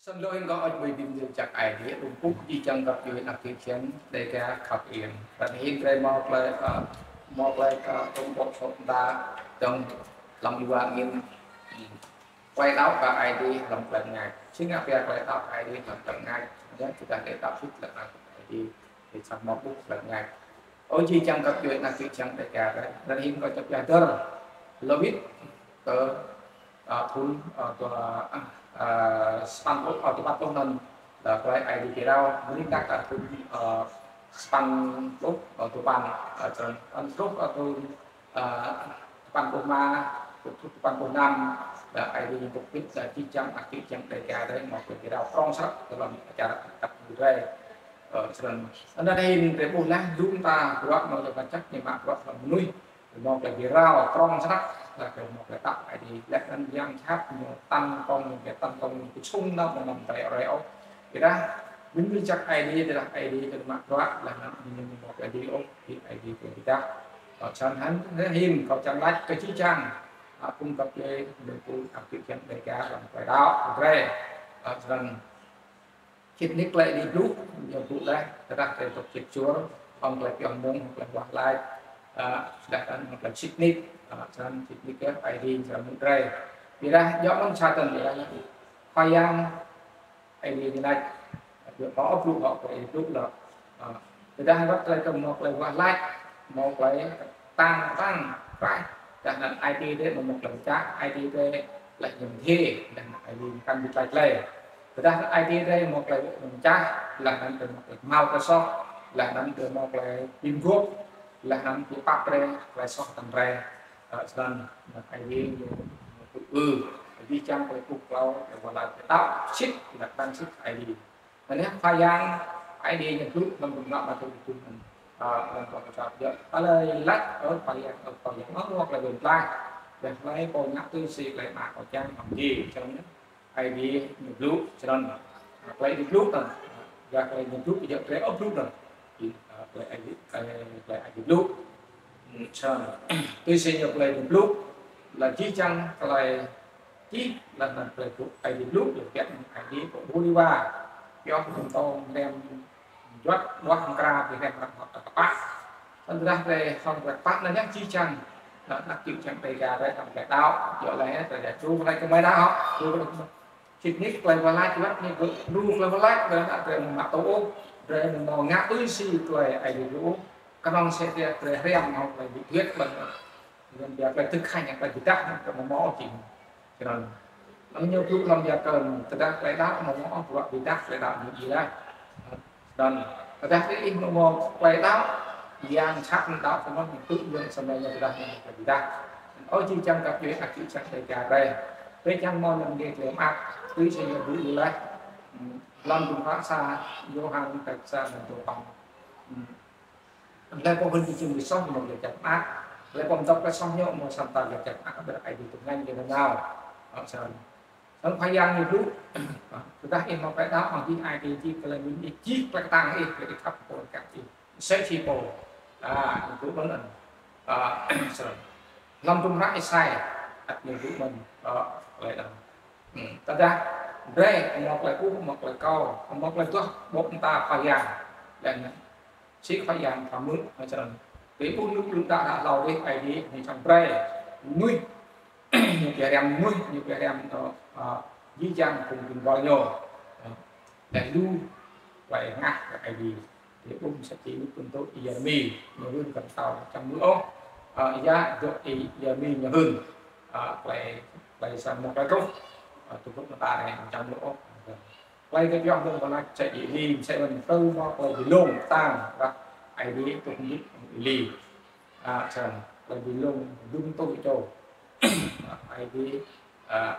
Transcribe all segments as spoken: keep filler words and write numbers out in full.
Snăn lŏ hĭn kâo ăt bi bi mdê jăk Aê Diê, ung pŭ jih jang găp djuê anak čư̆ čhiăng Dega khăp iêng. Tăn hĭn drei mâo klei, ơ, mâo klei, ơ, tŭm bŏ sŏ mta dơ̆ng hlăm êwa angĭn. Klei đăo kơ Aê Diê hlăm klei mngač. Si ngă pia klei đăo Aê Diê hlăm klei mngač. Yơh, tơdah drei đăo sĭt leh anăn Aê Diê, drei srăng mâo ƀuh klei mngač. Ơ jih jang găp djuê anak čư̆ čhiăng Dega drei. Tăn hĭn kâo čăp êa dơr. Lŏ wĭt kơ, ơ, phŭn, ơ, dua, ơ, sa păn pluh, ơ, dua păn pluh anăn, ơ, klei Aê Diê bi rao, mơ̆ng ênuk, ơ, phŭn, ơ, sa păn pluh, ơ, dua păn, ơ, črăn, ơ, truh, ơ, phŭn, ơ, sa păn pluh êma, truh, truh sa păn pluh năm, ơ, Aê Diê ñu pŭk pĭt, ơ, jih jang anak čư̆ čhiăng Dega drei mâo klei bi rao prŏng snăk, hlăm ačar tăp drei. Ơ, črăn. Anăn hĭn drei ƀuh leh, dŭm ta bruă mâo leh kčăk, ñu mă bruă hlăm mnuih. Mâo klei bi rao prŏng snăk, leh kơ mâo klei đăo Aê Diê, leh anăn yang jhat ñu tăn kông, ñu tăn kông, ñu ksŭng nao mơ̆ng anăn drei rei ôh. Ƀiădah, bi mdê jăk Aê Diê, tơdah Aê Diê kơ mă bruă, leh anăn ñu mâo klei Aê Diê ôh, bi Aê Diê kơ bi dah. Ơ, črăn hĭn, hĭn, kâo čiăng lač kơ jih jang, ơ, phung găp djuê, ñu pŭ anak čư̆ čhiăng Dega hlăm klei đăo, drei, ơ, črăn. Sĭt nik klei Aê Diê blŭ, ñu blŭ leh, tơdah drei dôk sĭt suôr, hŏng klei pioh mmông, hŏng klei wah lač, ơ, leh anăn hŏng klei sĭt nik, ơ, snăn sĭt nik yơh Aê Diê srăng mŭt drei. Ƀiădah, djŏ mơ̆n sa tăn ƀiădah leh. Khua Yang Aê Diê ñu lač, djŏ kâo ăt blŭ, kâo klei Aê Diê blŭ leh. Ơ, tơdah wăt klei kơ mâo klei wah lač, mâo klei ktang ktang, kraih, dah anăn Aê Diê drei mâo klei mčah, Aê Diê drei leh ñu mdê, dah anăn Aê Diê kăn bi tlaih klei. Tơdah Aê Diê drei mâo klei mčah, leh anăn drei mâo klei kmhal klei soh, leh anăn drei mâo klei bi mguôp, leh anăn bi pap drei, klei soh tăn drei. Ơ, snăn, anăn Aê Diê ñu, ñu tŭ ư, jih jang klei kŭp klâo, klei wah lač, klei đăo, sĭt, leh anăn sĭt Aê Diê. Anei Khua Yang Aê Diê ñu blŭ hlăm dŭm nă ma tŭ tŭ anăn. Ơ, hlăm kâo kčăp yơh. Tơlơi lač, ơ, Khua Yang, ơ, Khua Yang, ơ, mâo klei bi mtlaih. Leh klei pô ngă tui si klei Ama kâo čiăng hŏng Aê Diê, črăn. Aê Diê ñu blŭ, črăn. Klei Aê Diê blŭ tăn. Ya klei ñu blŭ, ya klei ơ blŭ tăn. Klei Aê Diê, klei, klei Aê Diê blŭ. Črăn. Tui si ñu klei ñu blŭ. Leh jih jang klei čih, leh anăn klei blŭ, Aê Diê blŭ, leh biăk Aê Diê pô ƀuh êwa. Pioh mtô mrem juăt, ƀuah mkra, bi hrăm răng hŏt kpă. Tơdah drei hŏng kpă anăn yơh jih jang, anăn anak čư̆ čhiăng Dega drei hŏng klei đăo, djŏ leh drei đăo, đru klei kmei đăo, đru klei kmei. Sĭt nik klei wah lač, wăt ñu đru klei wah lač, drei anăn drei mă tŭ ôh, drei mâo ngă tui si klei Aê Diê blŭ ôh, knŏng msĕ drei hriăm hŏng klei bi ƀiăt ƀơ̆ng. Ƀiădah klei tŭ khăng, klei bi dah, klei mâo mâo jing. Črăn. Anăn ñu blŭ hlăm ya kơ, tơdah klei đăo mâo mâo bruă bi dah, klei đăo ñu jing lah. Anăn, tơdah ih mâo mâo klei đăo, yang jhat đăo kơ mơ̆ng tŭ yang samei ñu tơdah ñu klei bi dah. Ơ jih jang găp djuê anak čư̆ čhiăng Dega drei. Drei čiăng mâo năng dê klei mơak, tui si ñu blŭ leh. Hlăm dŭm hră sa, Yôhan kăč sa, anăn dua păn. Hlei pô hưn kơ jing bi soh mâo klei jăk mơak. Hlei pô mdăp klei soh ñu mâo sa mta klei jăk mơak, ƀiădah Aê Diê tŭ ngăn kơ ñu nao. Ơ, snăn. Snăn Khua Yang ñu blŭ. Tơdah ih mâo klei đăo, mâo jih Aê Diê jih klei mĭn ih, jih klei ktang ih, klei ih khăp pô kăk ih. Msĕ si pô. A, ñu blŭ mơ̆n anăn. A, snăn. Hlăm dŭm hră Êsai, ăt ñu blŭ mơ̆n. A, klei đăo. Hmm, tơdah drei mâo klei ƀuh, mâo klei kâo, mâo klei duah, ƀô̆ mta Khua Yang. Leh anăn si Khua Yang thâo mơ̆, ơ, črăn. Drei ƀuh lu lu đa đa hlâo dih Aê Diê ñu čang brei. Mnuih, ñu bi hriăm mnuih, ñu bi hriăm, ơ, ơ, jih jang phung dĭng buăl ñu. Ơ, leh lu klei hngah kơ Aê Diê. Drei ƀuh msĕ si lu pơtô Yêrêmi, ñu hưn kơ mtao čang mơ̆ ôh. Ơ, ya dôk Yêrêmi ñu hưn. Ơ, klei, klei sa mâo klei truh. Ơ, tŭ kŭp mta anei čang mơ̆ ôh. Klei kơ pioh mơ̆ng wah lač msĕ Êli, msĕ mơ̆ng tơ mâo klei bi lông ktang, dah Aê Diê tŭ hmư̆ Êli. A, črăn, klei bi lông dŭm tŭ čô. Aê Diê, a,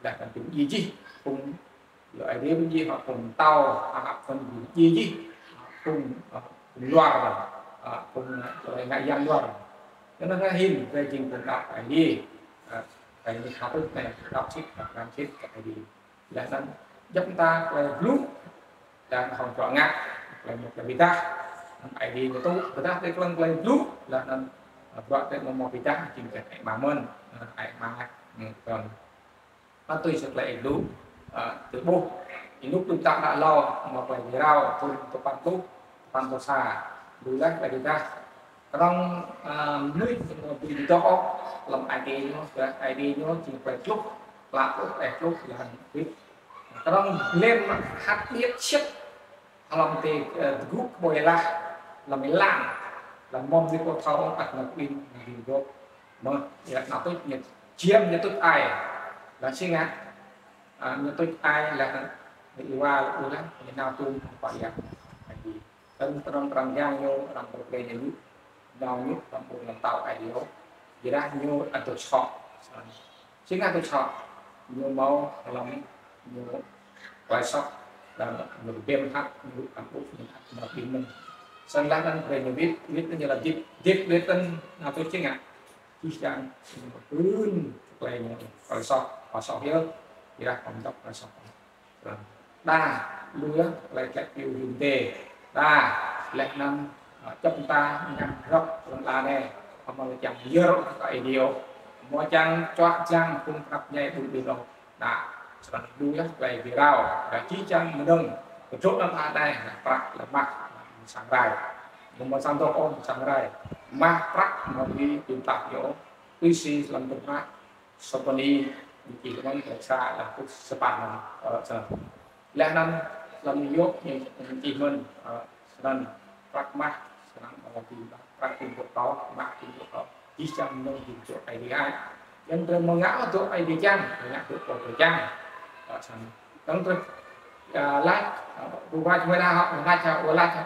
dah kăn bi mdjiê jih, phung, lŏ Aê Diê bi mdjiê, hŏng phung mtao, a, kăn bi mdjiê jih, phung, a, phung luar, a, phung, a, klei ngă yang luar. Knŏng hĭn, drei jing phung đăo Aê Diê, a, Aê Diê khăp, đăo sĭt, đăo sĭt kơ Aê Diê. Leh anăn djăp mta klei blŭ, leh anăn hŏng bruă ngă, klei mâo klei bi dah, anăn Aê Diê ñu tŭ, tơdah drei klei, klei blŭ, leh anăn, ơ, bruă drei mâo mâo bi dah, jing drei hơăi mang mơ̆n, ơ, hơăi mang, hmm, kơ̆ng. Anăn tui si klei Aê Diê blŭ, Tơ ƀuh, ênuk đuč ta đa lâo, mâo klei bi rao, thŭn tơpăn pluh, tơpăn pluh sa. Lu leh klei bi dah. Knŏng, a, mnuih ñu bi doh ôh, hlăm ai tiê ñu, kơ ai tiê ñu, jing klei tluh, klă tluh, eh tluh, leh anăn bi. Knŏng lĕ hăt điêt sĭt, hlăm ti, ơ, dgŭ kƀôi lah, hlăm êlan, hlăm mơ̆ng bi kô thâo, ăt năk in, bi dôk. Mơh, ya, nao tuč, ñu čiêm, ñu tuč ai. Leh si ngă, a, ñu tuč ai, leh anăn, ñu êwa, u leh, ñu nao tuč, pă yang. Ai tiê. Tơl tơnăm arăng yang ñu, arăng pơklei ñu, nao ñu, hlăm ƀuôn hlăm tâo ai tiê. Ƀiădah ñu ăt dôk soh. Si ngă dôk soh. Ñu mâo hlăm ñu klei soh. Leh anăn ñu bi mhăt, ñu ăt ƀuh, ñu ăt mâo bi mơ̆n. Snăn leh anăn brei ñu wĭt, wĭt ñu leh dĭp, dĭp wĭt anăn nao tuč si ngă. Jih jang, ñu pưn klei ñu, klei soh, klei soh yơh. Ƀiădah kăm dôk klei soh. Đa, lu yơh, klei tlĕ piu hĭn dê. Đa, leh anăn, a, čŏk ta ngăn rŏk lăn ala anei, amâo lĕ čiăng yơr kơ ai tiê ôh. Amâo čiăng čuă čiăng phung knap mñai ƀun ƀin ôh. Đa, snăn lu yơh, klei bi rao. Đa jih jang mnơ̆ng, kdrôk lăn ala anei, đa prăk, leh mah, sang rai. Amâo mâo sang dôk ôh, sang rai. Mah prăk, amâo bi, bi mtlaih ôh. Tui si hlăm tŭm hră, Sôpôni, ñu čih leh anăn, sa, leh anăn, span anăn, ơ, snăn. Leh anăn, hlăm ñu, ñu, ñu čih mơ̆n, ơ, snăn, prăk mah, snăn, ơ, bi mtlaih, prăk bi mtlaih, mah bi mtlaih, jih jang mnơ̆ng bi mtlaih ai tiê ai. Yang drei amâo ngă dôk ai tiê čiăng, ngă dôk pô drei čiăng. Ơ, snăn. Yang drei, ya, lač, ơ, ƀu lač mơ̆ đa hŏ, lač hŏ, lač hŏ.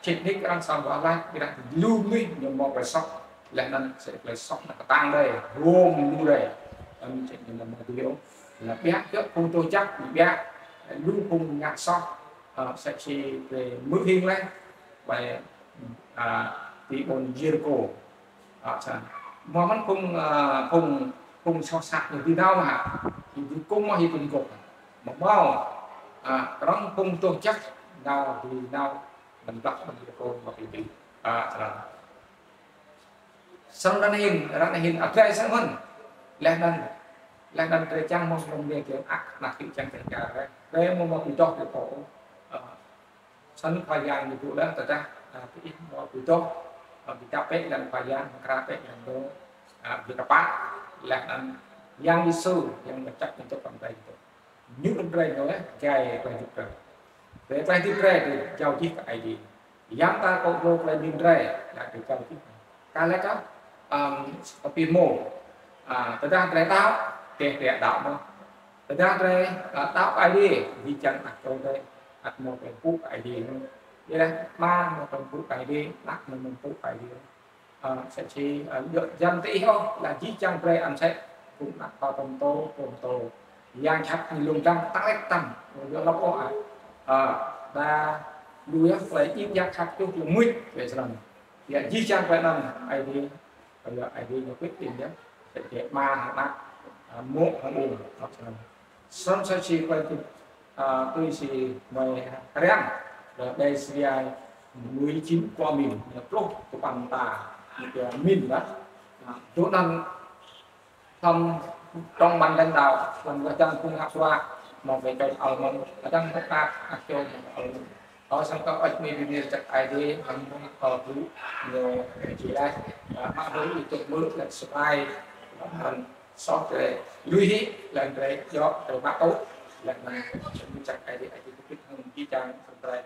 Čĭt nik arăng srăng wah lač, ƀiădah lu mnuih ñu mâo klei soh. Leh anăn msĕ klei soh anăn ktang drei, hrôm lu drei. Anăn msĕ ñu mâo mâo dui ôh. Leh ƀiă kơ phung doh jăk, ƀiă lu phung ngă soh, a, msĕ si drei hmư̆ hing leh, ƀai, a, ti ƀuôn Yêrikô. A, snăn. Mâo mơ̆n phung, a, phung, phung soh sat ñu bi nao mơh. Ñu bi kŭm mơh, ñu bi gôp. Mâo mâo, a, knŏng phung doh jăk nao bi nao, lăn dlăk ƀuôn Yêrikô mâo bi bi. A, snăn. Snăn anăn hĭn, ară anei hĭn, a, drei snăn mơ̆n. Leh anăn, leh anăn drei čiăng mâo hlăm dê drei ak, anak čô čiăng čiăng čar drei. Drei amâo mâo bi doh drei pô. A, snăn Khua Yang ñu blŭ leh tơdah, a, diih mâo bi doh, a, bi dăp pĕ lăn Khua Yang, mkra pĕ lăn dô, a, bi kpă, leh anăn Yang Yêsu, Yang mčăk mčăk hlăm drei dô. Ñu hlăm drei ñu leh, gai klei hdĭp drei. Drei klei hdĭp drei, drei jao jih kơ Aê Diê. Yang ta kơ dô klei mĭn drei, leh drei jao jih. Ka leh ka, ăm, kơ bi hmô. A, tơdah drei đăo, drei, drei đăo mơh. Tơdah drei, a, đăo Aê Diê, jih jang anak čô drei, ăt mâo klei mpŭ Aê Diê mơh. Ƀiădah Ama mâo klei mpŭ Aê Diê, Anak mâo klei mpŭ Aê Diê. A, msĕ si, a, djŏ jăn ti ih ôh, leh jih jang drei ăt msĕ, phung anak ta tăm tô, tăm tô. Yang jhat ñu lông dlăng, tăng leh tăng, djŏ lăp ôh, a. A, đa, lu yơh, klei jing yang jhat čuh lu muč, klei snăn. Ya, jih jang klei anăn, Aê Diê, klei Aê Diê ñu quyết định yơh, msĕ si Ama hŏng Anak, a, mô̆ hŏng ung, klei snăn. Snăn msĕ si klei hdĭp, a, tui si mơi hriăm, leh Đêga mười chín khóa mĭn, ñu pluh tơpăn mta, ñu pia mĭn lah. A, dŏ anăn hlăm trong ban lãnh đạo, hlăm kơ jang phung ngă bruă, mâo klei čŏng ăl mơ̆n, kơ jang phung ngă, ngă čŏng ăl mơ̆n. Ơ, snăn kơ ăt mĭn bi mĭn jăk Aê Diê, hlăm mơ̆ng kơ blŭ, ñu, ñu čih leh, a, mă bruă ih tŭk mơ̆, leh sơpai, hlăm soh drei lui hĭ, leh drei djŏ, drei mă tŭ, leh anăn jăk Aê Diê, Aê Diê kpĭt hŏng jih jang, snăn drei